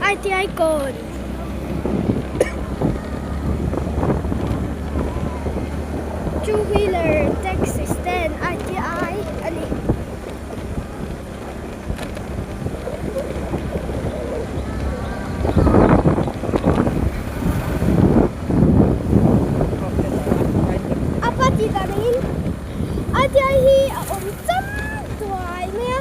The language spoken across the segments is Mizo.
ITI kawn. Two wheeler taxi stand ITI a ni. A pa tih dan angin ITI hi a awm cham duai mai a.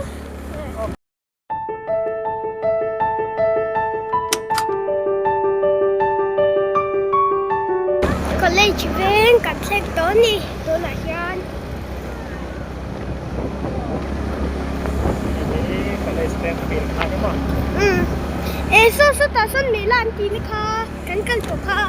College veng kan thleng tawh a ni tunah hian. Umm e saw sawtah sawn mela an tih na kha kan kal tawh kha.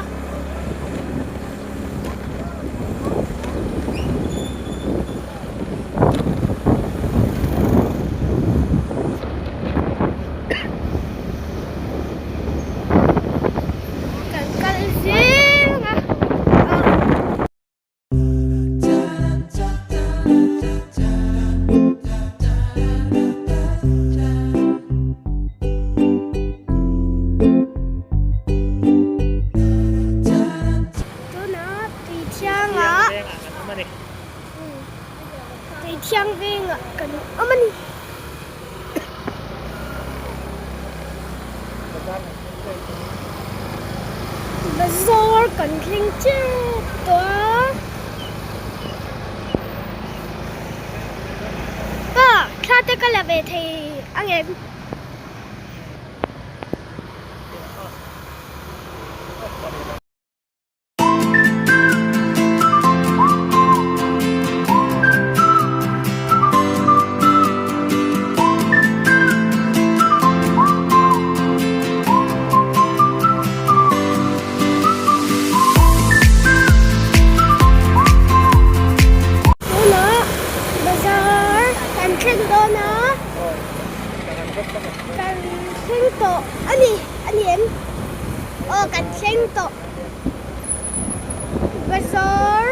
Kan kal zing a Tunah tui thiangah Tui thiang vengah kan awm a ni. Bazar kan thleng tep tawh a. Pa, thla te ka la ve thei ang em? Tunah bazar kan thleng dawn a, kan thleng tawh a ni, a ni em? Aw kan thleng tawh. Bazar.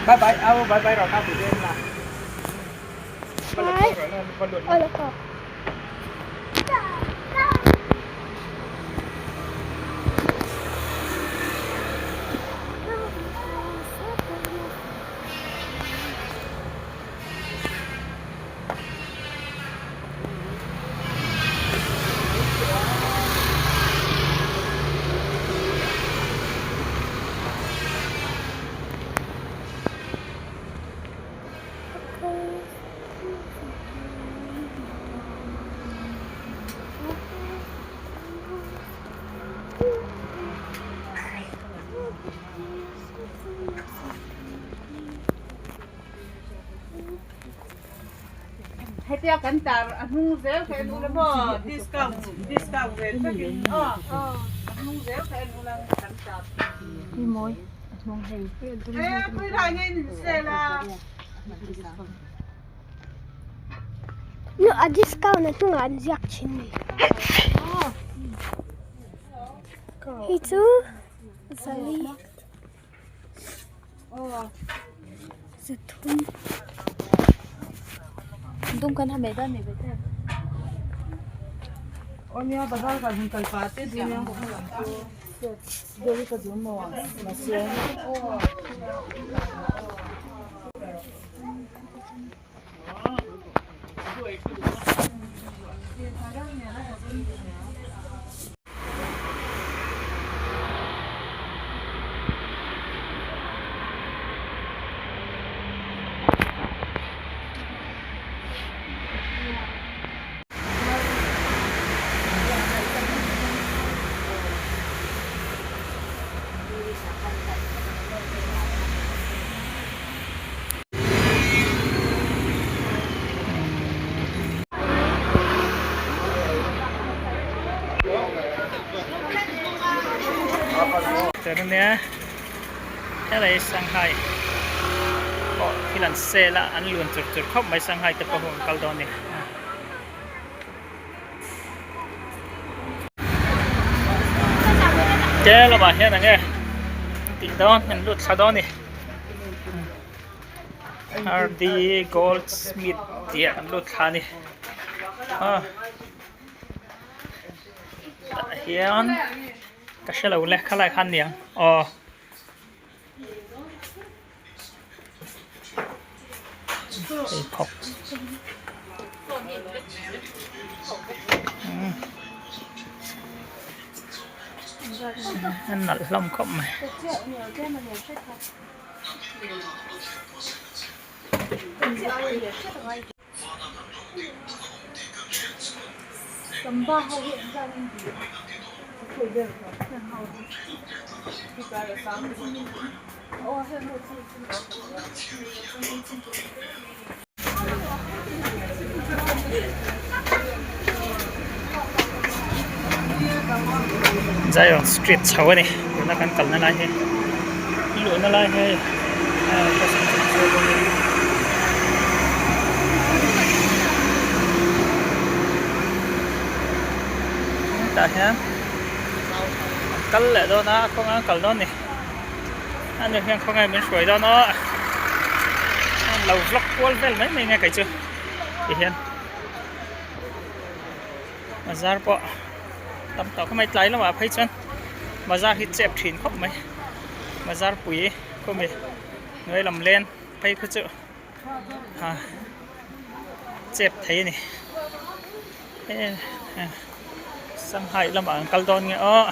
Bye bye, oh bye bye rồi tao bị đêm là. Bye. Hetia kan tar a hnung zel kha en ula maw discount discount vel vekin aw a hnung zel kha en ula kan tar Hi mawi a hnung hei e pui lai nge in sale a. Nu a discount a hnungah an ziak thin ni. Hei chu zali zathum. Dum kan ha mai dan mai ve te. Ania bazar kal hun kal pah te dunia. Deri ka duh maw mahse. Square ania helai Shanghai pawh thil an sale a an luan chur chur khawp mai Shanghai te pawh an kal dawn a ni. Te lamah hian eng nge an tih dawn an lut thla dawn a ni R D Goldsmith tih ah an lut thla a ni ah tah hian ka hre lo le khalai khan niang aw. Pheikhawk a nalh hlawm khawp mai. Zion street chho a ni tuna kan kalna lai hi luhna lai hi tah hian an kal leh dawn a kawng a kal dawn a ni ani hian khawnge min hruai dawn aw an lo vlog kual vel mai mai nge kei chu ti hian bazar pawh tam tawh khawp mai tlai lamah phei chuan bazar hi chep thin khawp mai bazar pui khawmi hnuai lam len phei kha chu a chep thei a ni Shanghai lamah an kal dawn nge aw.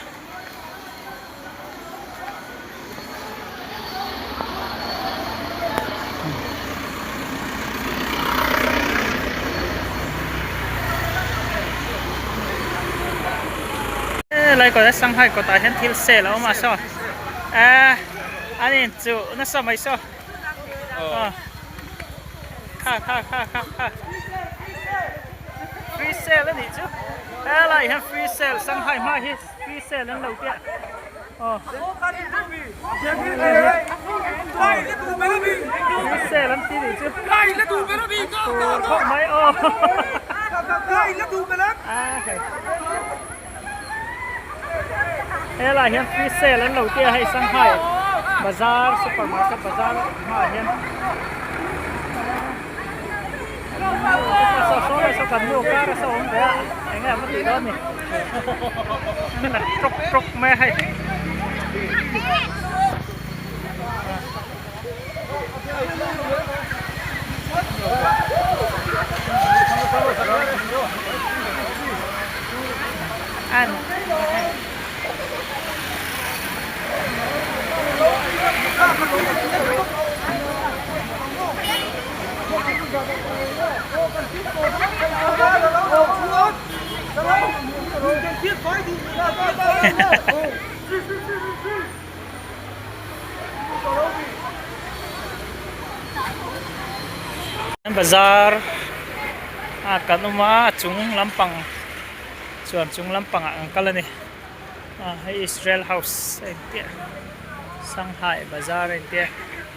Helai kawt Shanghai kawtah hian thil sale a awm a saw eh an inchuh nasa mai saw kha kha kha kha kha free sale a nih chu helai hian free sale Shanghai hma hi free sale an lo tia aw free sale an ti nih chu tur khawp mai aw helai hian free sale an lo tia hei Shanghai bazar supermarket bazar hmaah hian saw saw lai saw kan nu kar a saw awm ve a eng nge a va tih dawn ni an la trawk trawk mai a hei. An Bazar a kan awm a a chung lampang chuan chung lampangah an kal a ni a hei Israel house a intia Shanghai bazar a intia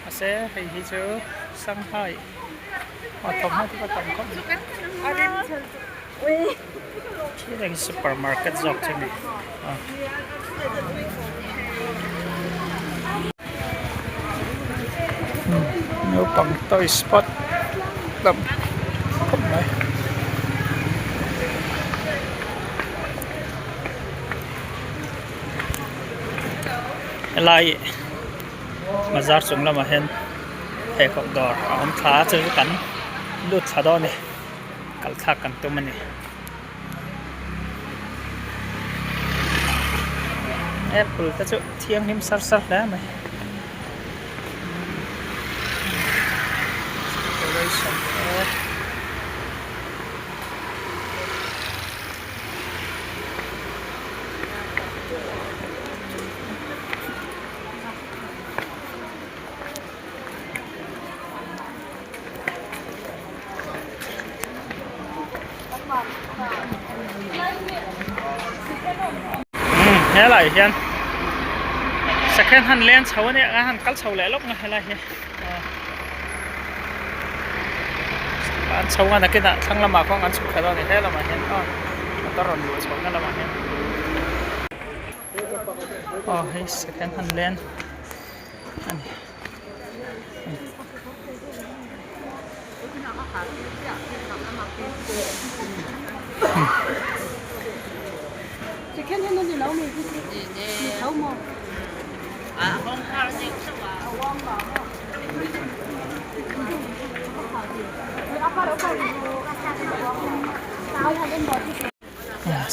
mahse hei hi chu Shanghai a thawmhnaw te pawh a tam khawp mai khi hi supermarket zawk chu a ni naupang toy spot tam khawp mai. Helai bazar chung lamah hian pheikhawk dawr a awm thla a chu kan lut thla dawn a ni kal thlak kan tum a ni. Apple te chu thianghlim sar sar hle mai decoration te. Helai hian Second hand leng chho a nia a han kal chho leh lawk mai helai hi an chho a nakinah thlang lamah kawng an chhuk thla dawn a ni he lamah hian aw motor rawn luh chhoh na lamah hian aw hei second hand leng a ni.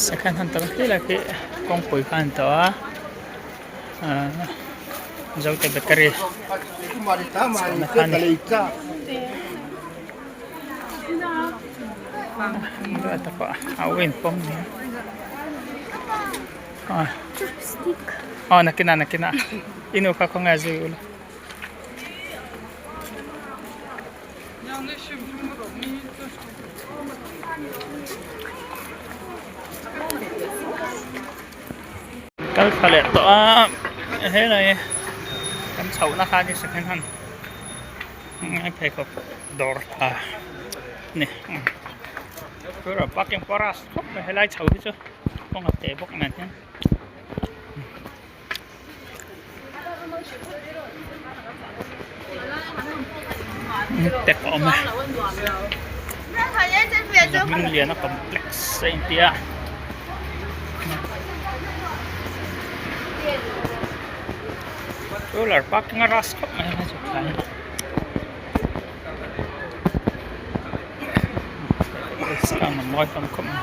Second hand tam hle lai khi kawngpui kha a ni tawh a ahh zote bakery chhuahna kha a ni duat a pawh a u inpawm ni a aw nakinah nakinah i nu kha khawnge a zui ula. Kal thla leh tawh a helai kan chhohna kha ni second hand pheikhawk dawr tha a ni parking porus khawp mai helai chho hi chu kawng a te bawk nen hian. Tek a awm a Hmingliana complex a inti a roller parking a rush khawp mai a chutah hian a mawi hlawm khawp mai.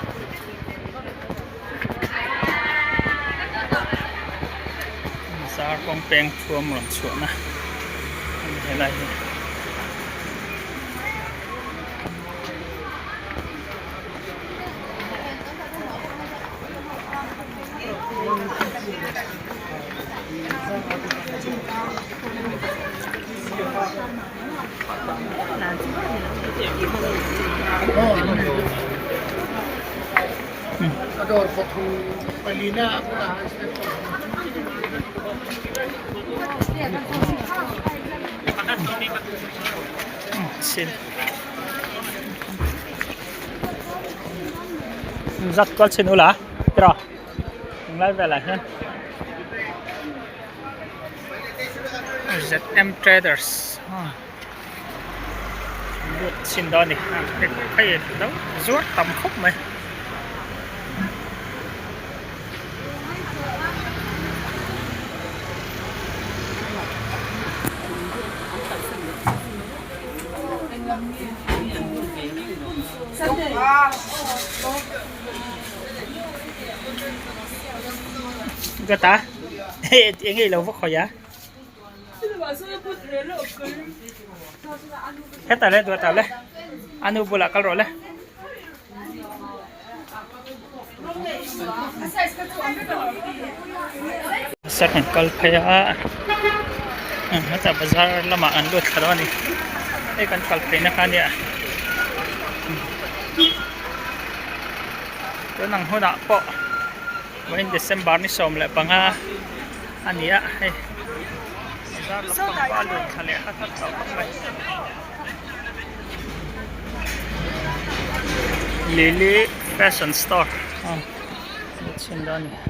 Zar kawng peng thuam rawn chhuahna a ni helai hi. Zat kual chhin ula tiraw tunlai velah hian zm traders. Lut chhin dawn a ni hei lo zuar tam khawp mai. Ka ta eng nge ilo va khawi a. Hetah le duatah le a nu bulah kal rawh le. Second kal phei a hetah bazar lamah an lut thla dawn a ni hei kan kal phei na kha ania tun ang hunah pawh vawiin December ni 15. A ni a hei bazar lampang pawh a lut thla leh hat hat tawh khawp mai lily fashion store a ni chhin dawn a ni.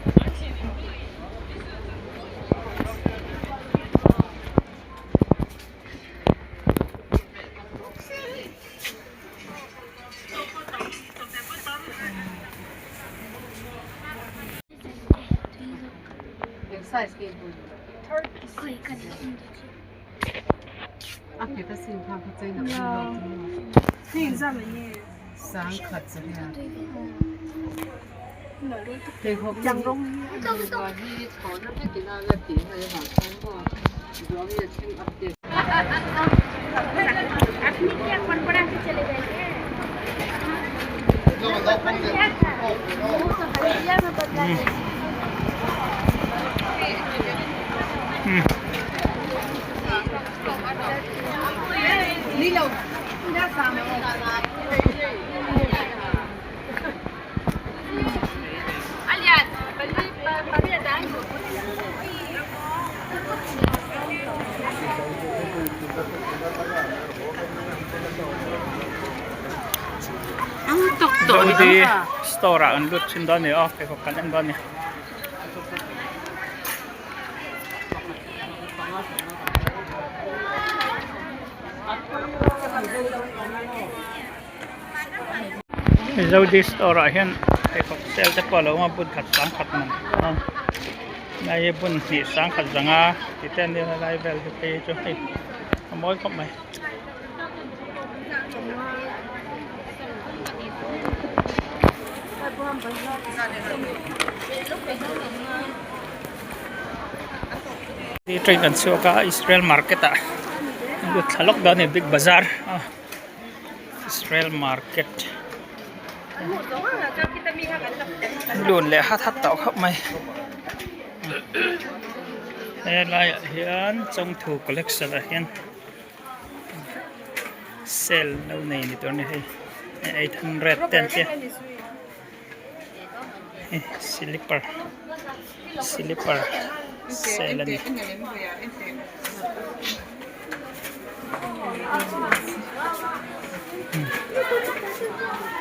Zodi store ah an lut thin dawn a ni aw pheikhawk kan en dawn a ni. Zodi store ah hian pheikhawk sale te pawh a lo awm a bun khat sangkhat man a lai hi bun hnih sangkhat zanga tih te an nia helai vel hi phei hi chu hei a mawi khawp mai. Train kan chhuak a Israel market ah an lut thla lawk dawn a ni big bazaar a Israel market lun leh hat hat tawh khawp mai helaiah hian chawngthu collection ah hian. Sale lo nei ni tur a ni hei 800 te an tia hei slipper slipper sale a ni.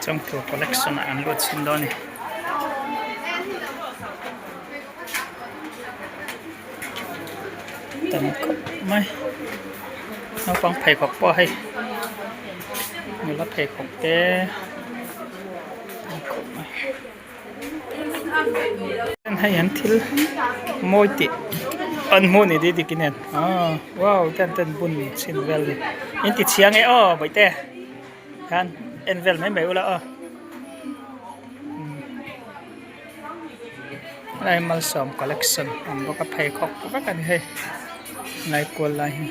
Chawngthu collection ah an lut chhin dawn a ni. Tam khawp mai naupang pheikhawk pawh hei nula pheikhawk te tam khawp mai hei an thil mawi tih an hmuh ni dih dik in aw wow ten ten bun chhin vel ni in ti chhia nge aw bawihte khan en vel mai mai ula aw. Helai malsawm collection ang bawk a pheikhawk vek a ni hei lai kual lai hi.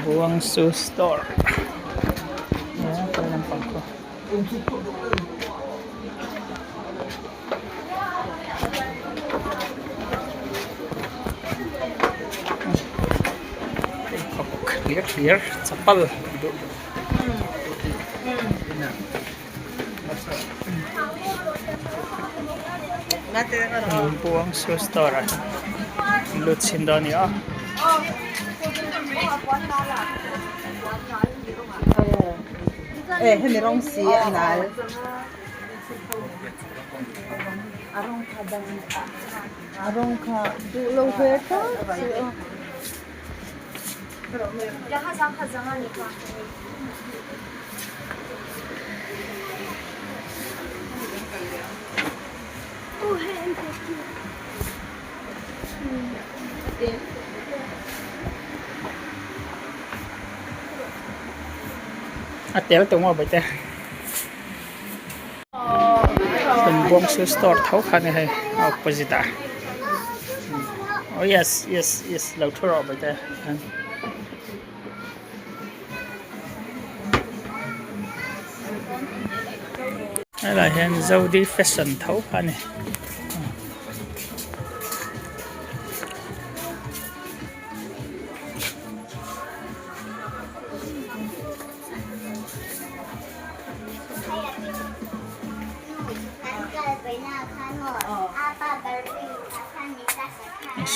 Buang shoe store lampang khu. Clear clear chapal duh Buang shoe store ah hian lut chhin dawn a ni a. Hemi rawng si a nal. A tel tawh maw bawihte. Buang shoe store tho kha ani hei a opposite ah oh yes yes yes lo thu rawh bawihte helaiah hian zodi fashion tho kha ani.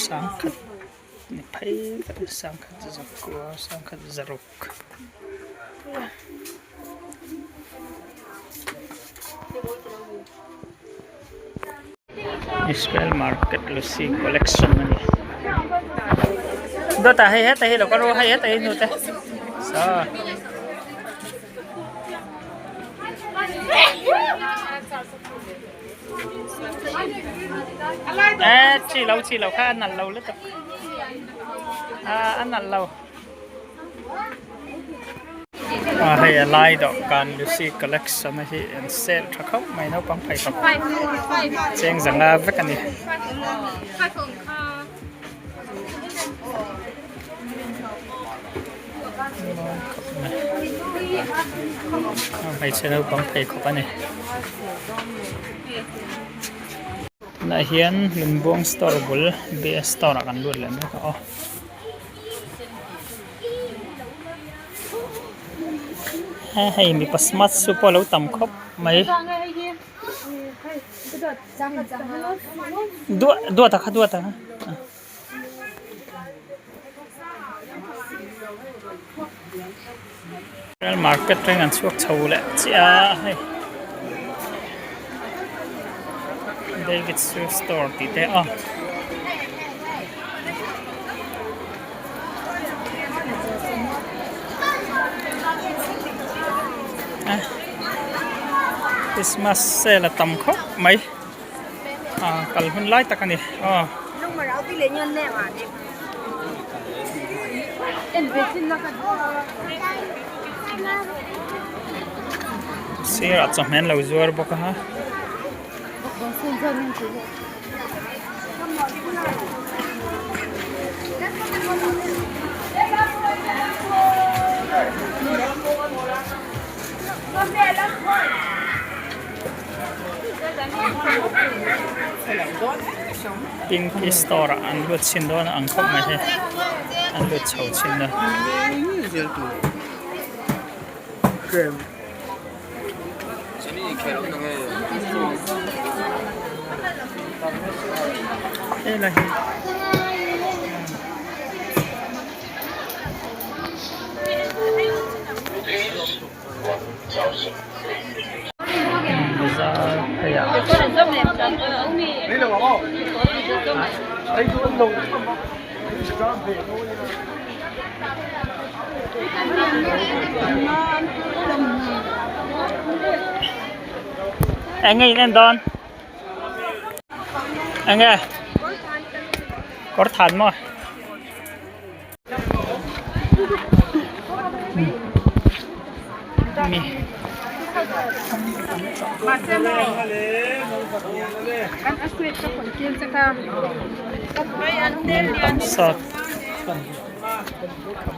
Sangkhat ni phei vek sangkhat zakua sangkhat zaruk. Israel market lucy collection a ni dawtah hei heta hi lo kal rawh hei heta hi hnute saw. Eh chi lo chi lo kha a nalh lo lutuk a a nalh lo. A hei a lai dawhkan Lucy collection a hi an sale tha khauh mai naupang pheikhawk cheng zanga vek a ni. Hmeichhe naupang pheikhawk a ni. Tunah hian Lungbuang store bul B_S store ah kan lut leh mek a aw. Hei mipa smart shoe pawh a lo tam khawp mai. Duat duata kha duata kha. Market reng an chhuak chho leh chiah a hei David shoe store tih te a. Christmas sale a tam khawp mai ah kal hun lai tak a ni aw. Sirah chawhmeh an lo zuar bawk a. Pinky store ah an lut chhin dawn a ang khawp mai hei an lut chho chhin a. Helai hi bazar phei ah Eng nge in en dawn? Eng nge? Kawr than maw? Mi. Tam sawt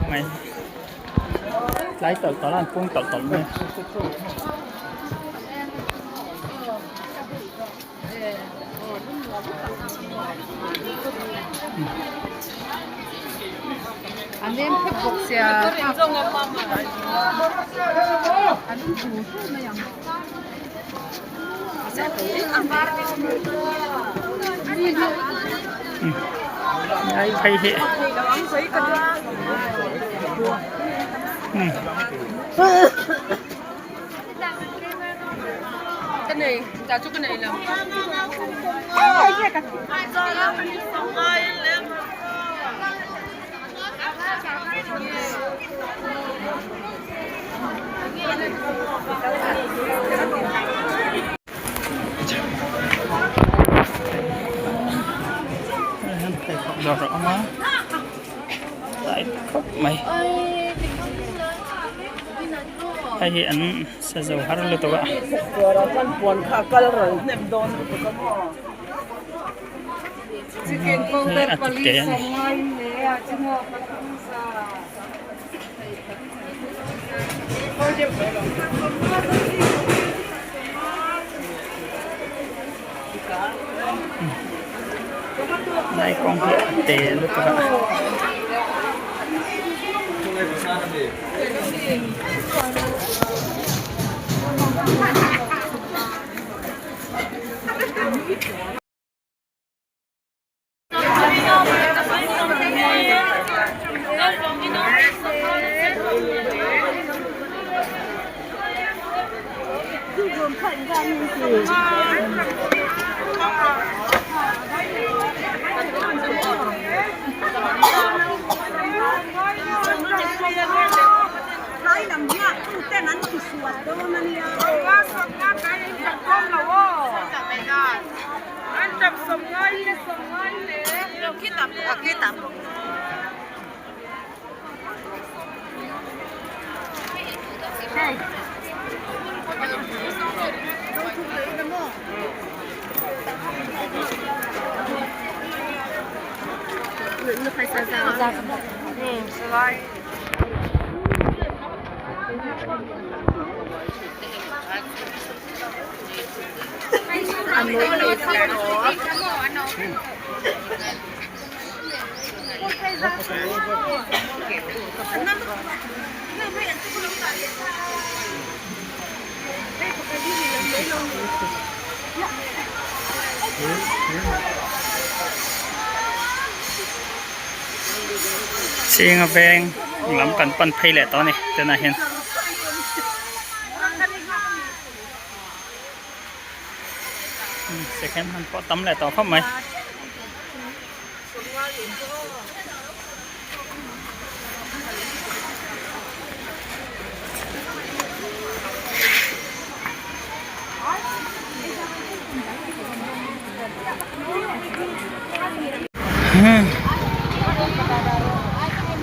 mai tlai tawlh tawlh a an pung tawlh tawlh mai a. Ai phei hi Pheikhawk dawr a awm a tlai khawp mai hei hi an sa zo har lutuk a. Hei a ti te a ni. Lai kawng hi a te lutuk a. Chhinga veng lam kan pan phei leh tawh a ni tunah hian. Second hand pawh tam leh tawh khawp mai.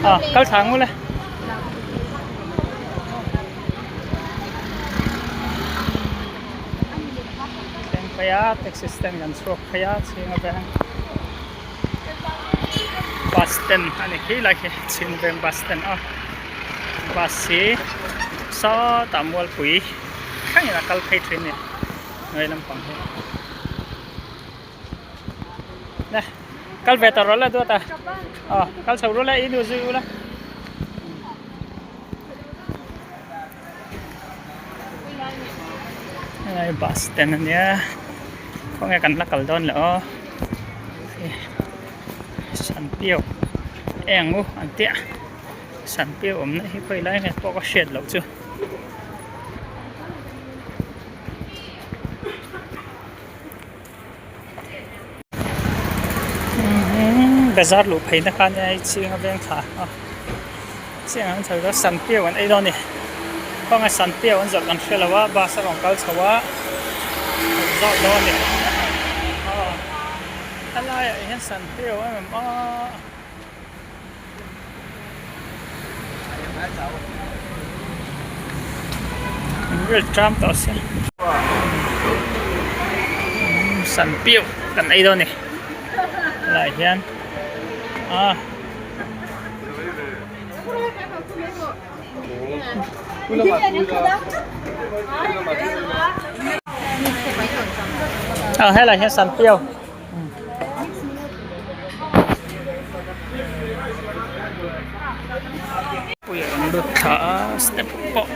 À, kal thang mawle. Thleng phei a taxi stand kan chhuak phei a chhing a veng bus stand a ni khi lai khi chhing veng bus stand a bus hi sawtah mualpui thlengin a kal phei thin a ni hnuai lampang hi nè kal ve tawh rawh le duat a aw kal chho ru le i nu zui ula. Helai bus stand a nia khawnge kan la kal dawn le aw sanpiau eng u an tia sanpiau awmna hi khawi lai nge pawh ka hriat loh chu. Bazar luh phei na kha nia hei chhing a veng thla a chiang ang chho chuan sanpiau an ei dawn a ni khawnge sanpiau an zawrh kan hre lo a bus a rawn kal chho a an zawrh dawn a ni aw helaiah hian sanpiau em em a. Vel tram tawh se san piau kan ei dawn a ni helaiah hian ah ah helaiah hian san piau. Pui a rawn lut thla a step pawh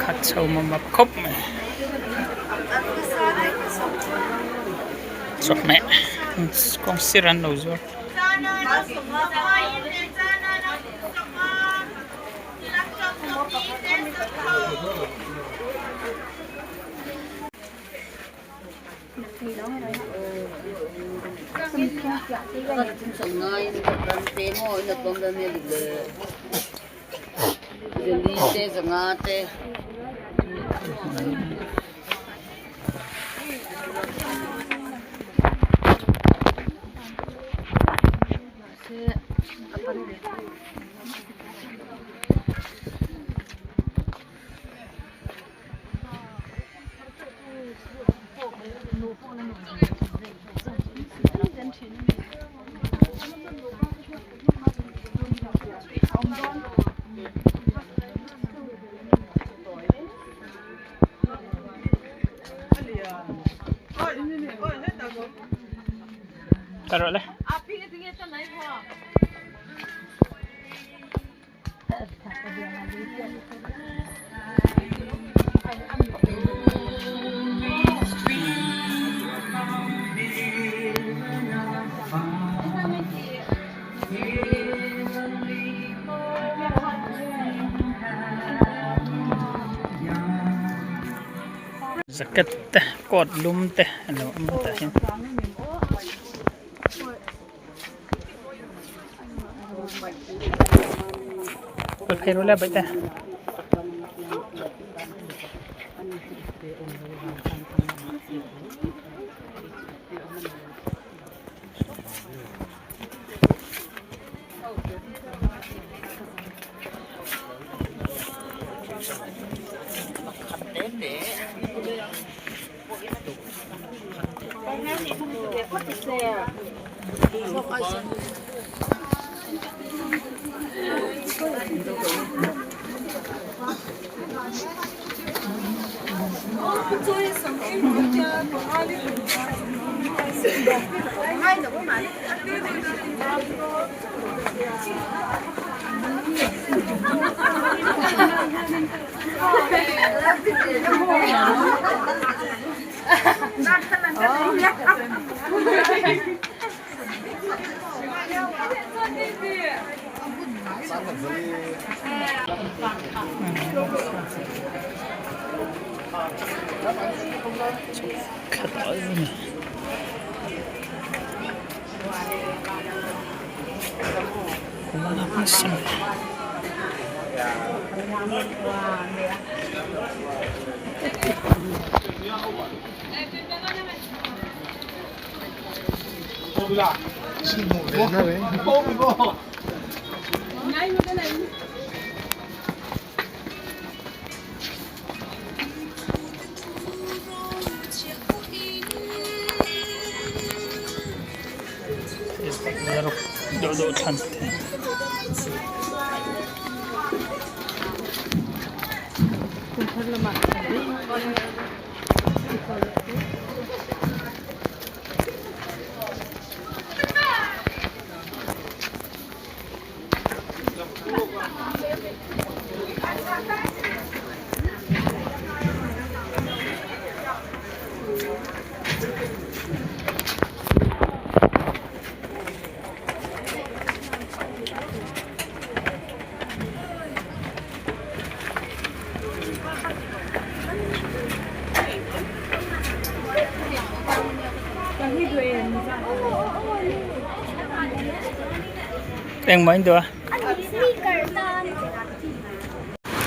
khat chho mawm mawp khawp mai chawhmeh kawng sir an lo zuar. Ka rawh le. Jacket te coat lum te a lo awm a tah hian. Phei ru le baih te. Dawh dawh thlan te. Engmah in duh a?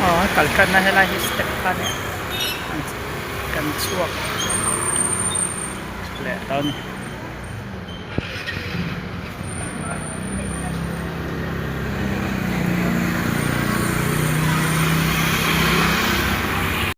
Aw a kal tlatna helai hi step kha ania kan chhuak leh tawh a ni.